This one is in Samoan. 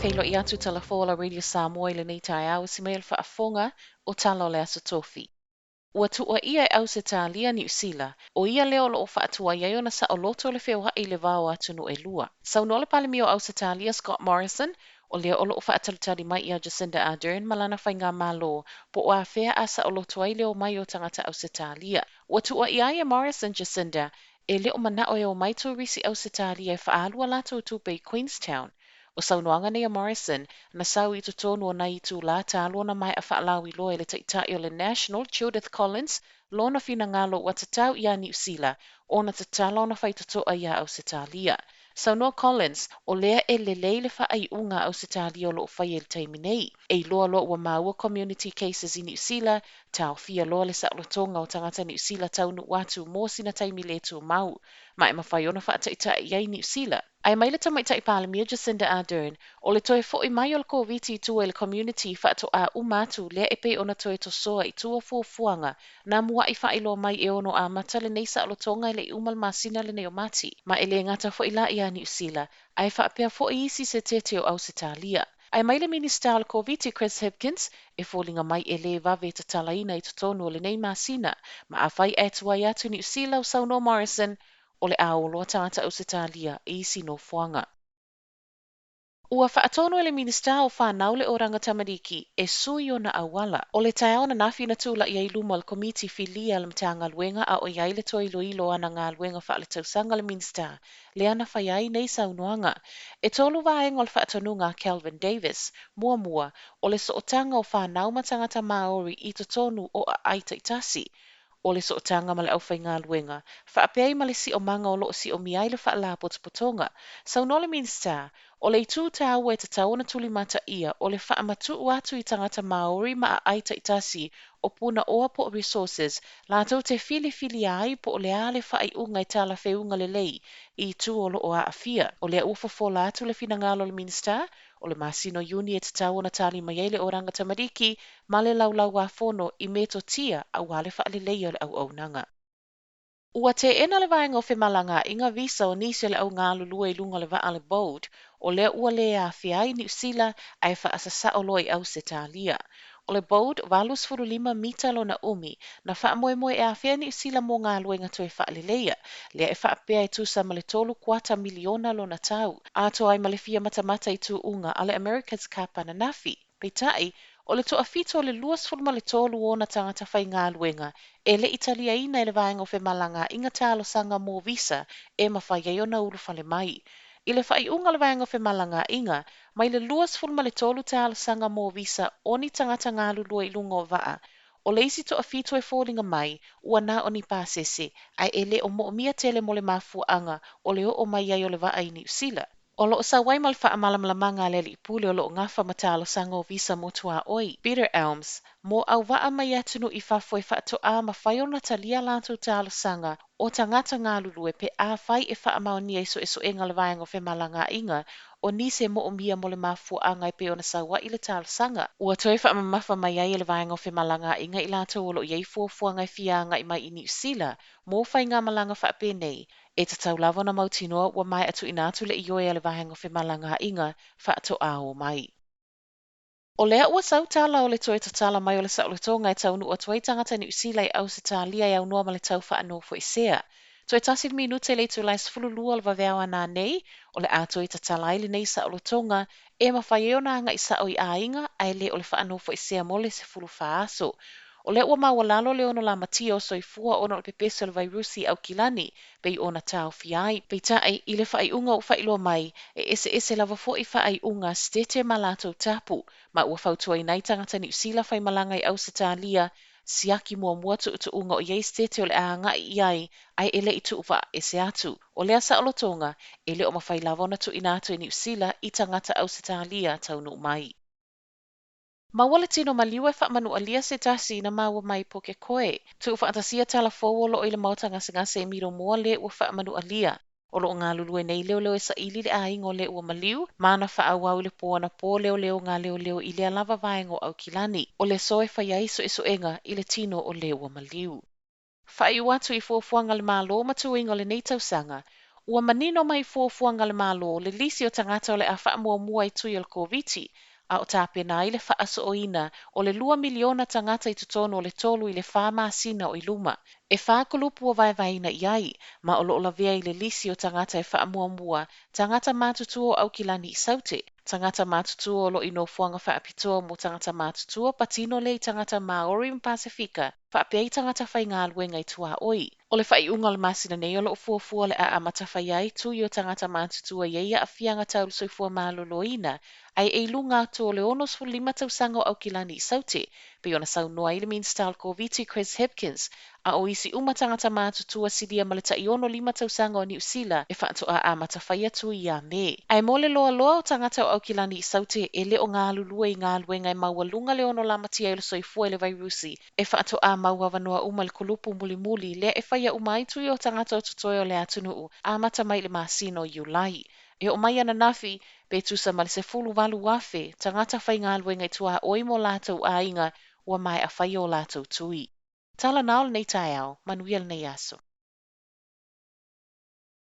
Faafeiloai atu tala fou a la Radio Samoa i lenei taeao i si mea o le faafofoga o tala o le Aso Tofi. Ua tuuaia e Ausetalia Niu Sila, o ia lea o lo o faatuai ai ona saoloto le feoai i le va o atunuu e lua. Saunoa le Palemia o Ausetalia Scott Morrison, o lea o lo o faatalitali mai ia Jacinda Ardern ma lana faigamalo po o afea a saoloto ai le omai o tagata Ausetalia. Ua tuuaia ai e Morrison Jacinda e le o mana'o e omai turisi Ausetalia e faaalu a latou tupe i Queenstown. O saunoaga nei a Morrison, na sau i totonu o nai itulā talu ona maea faalauiloa e le Taitai o le National, Judith Collins, lona finagalo ua tatau iā Niu Sila ona tatala ona faitotoa iā Ausetalia. Saunoa Collins, o lea e lelei le faaiuga a Ausetalia o lo o faia i le taimi nei. E iloa loa ua maua community cases i Niu Sila, taofia loa le saolotoga o tagata Niu Sila taunuu atu mo sina taimi le tumau, ma e mafai ona faataitai i ai Niu Sila. Ae mai le Tamaitai Palemia Jacinda Ardern, o le toe fo'i mai o le Koviti i tua i le community faatoa uma atu lea e pei ona toe tosoa i tua fuafuaga na mua'i faailoa mai e ono amata lenei saolotoga e le i uma le masina lenei o Mati. Ma e le gata foi la iā Niu Sila, ae faapea foi isi setete o Ausetalia. Ae mai le Minisita o le Koviti Chris Hipkins, e foliga mai e le vave tatalaina i totonu o lenei masina, ma afai ae tuai atu Niu Sila, saunoa Morrison, o le a o loa tagata Ausetalia i isi nofoaga. Ua faatonu e le Minisita o Fanau le Oranga Tamariki e sui ona auala. O le taeao ananafi na tula'i ai i luma o le Komiti Filia a le Matagaluega a o i ai le toe iloilo o ana galuega faaletausaga le Minisita lea na fai ai nei saunoaga. E tolu vaega o le faatonuga a Kelvin Davis. Muamua, o le sootaga o fanau ma tagata Māori i totonu o aai taitasi. O le sootaga ma le aufaigaluega, faapea ai ma le siomaga o lo o siomia ai le faalapotopotoga. Saunoa le Minisita, o le itu tāua e tatau ona tulimataia o le faamatuu atu i tagata Māori ma aai taitasi o Punaoa po o Resources latou te filifilia ai po o le a le faaiuga e talafeuga lelei i itu o lo o aafia. O lea ua fofola atu le finagalo o le Minisita, o le masina o Iuni e tatau ona tali mai ai le Oranga Tamariki ma le Laulau-a-Fono i metotia aua le faaleleia o le auaunaga. Ua teena le Vaega o Femalagaaiga Visa o nisi o le au galulue i luga o le vaa a le Bold, o lea ua le afea ai Niu Sila ae faasasao loa i Ausetalia. O le Bold 85 mita lona umi, na faamoemoe e afea Niu Sila mo galuega toe faaleleia, lea e faapea e tusa ma le tolu kuata miliona lona tau, atoa ai ma le fia matamata i tuuga a le America's Cup ananafi. Peitai, o le toafitu o le 23 o ona tagata faigaluega e le i taliaina e le Vaega o Femalagaaiga talosaga mo visa e mafai ai ona ulufale mai. I le faaiuga o le Vaega o Femalagaaiga, mai le 23 talosaga mo visa o ni tagata galulue i luga o vaa, o le isi toafitu e foliga mai ua na o ni pasese ae e le o moomia tele mo le mafuaaga o le oo mai ai o le vaa i Niu Sila. O lo o sau ai ma le faamalamalamaga a le alii pule o lo o gafa ma talosaga o visa mo tuaoi, Peter Elms, mo auvaa mai atunuu i fafo e faatoa mafai ona talia latou talosaga o tagata galulue pe afai e faamaonia i suesuega a le Vaega o Femalagaaiga o nisi e moomia mo le mafuaaga e pei ona sau ai le talosaga. Ua toe faamamafa mai ai e le Vaega o Femalagaaiga i latou o lo o i ai fuafuaga e fia agai mai i Niu Sila mo faigamalaga faapenei, e tatau lava ona mautinoa ua maea tuuina atu le ioe a le Vaega o Femalagaaiga faatoa o mai. O lea ua sau tala o le toe tatala mai o le saolotoga e taunuu atu ai tagata Niu Sila i Ausetalia e aunoa ma le tau faanofoesea. Toe tasi le minute i le itula e 12 o le vaveao ananei, o le a toe tatala ai lenei saolotoga e mafai ai ona agai sao i aiga ae le o le faanofoesea mo le 14 aso. O lea ua maualalo le ono lamatia o soifua ona o le pepesi o le vairusi i Aukilani, pei ona taofia ai. Peitai, i le faaiuga ua faailoa mai, e eseese lava foi faaiuga a Setete ma latou tapu, ma ua fautuaina ai tagata Niu Sila faimalaga i Ausetalia, siaki muamua tuutuuga o i ai Setete o le a agai i ai ae e le i tuuvaa ese atu. O lea saolotoga, e le o mafai lava ona tuuina atu e Niu Sila i tagata Ausetalia taunuu mai. Maua le tino maliu e faamanualia se tasi na maua mai Pukekohe. Tuufaatasia tala fou o lo o i le maota gasegase i Miromoa le ua faamanualia. O lo o galulue nei leoleo e saili le aiga o le ua maliu, ma na faaauau i le po anapo leoleoga a leoleo i lea lava vaega o Aukilani. O le aso e fai ai suesuega i le tino o le ua maliu. Faaiu atu i fuafuaga a le Malo ma tuiga o lenei tausaga, Ua manino mai fuafuaga a le Malo le lisi o tagata o le a faamuamua i tui o le Koviti, a o tapena ai le faasooina o le 2 miliona tagata i totonu o le 3 i le 4 masina o i luma. E fa kulupu ua vaevaeina i ai, ma o lo o lavea i le lisi o tagata e faamuamua, tagata matutua o Aukilani i Saute, tagata matutua o lo o i nofoaga faapitoa mo tagata matutua patino lea i tagata Maori ma Pasefika, faapea i tagata faigaluega i tuaoi. O le faaiuga o le masina nei o lo o fuafua o le a amata faia ai tui o tagata matutua e i ai aafiaga tau le soifua maloloina, ae e i luga atu o le 65 tausaga o Aukilani i Saute, pei ona saunoa ai le Minisita o le Koviti Chris Hipkins, a o isi uma tagata matutua silia ma le tai 65 tausaga o Niu Sila e faatoa amata faia tui ia Me. Ae mo le loaloa o tagata o Aukilani i Saute e le o galulue i galuega e maualuga le ono lamatia ai o le soifua i le vairusi, e faatoa mau avanoa uma le kulupu mulimuli lea e faia uma ai tui o tagata o totoe o le atunuu, amata mai i le masina o Iulai. E oo mai ananafi, pe tusa ma le 18,000 tagata faigaluega i tuaoi ma o latou aiga ua maea faia o latou tui. Tala na o lenei taeao, manuia lenei aso.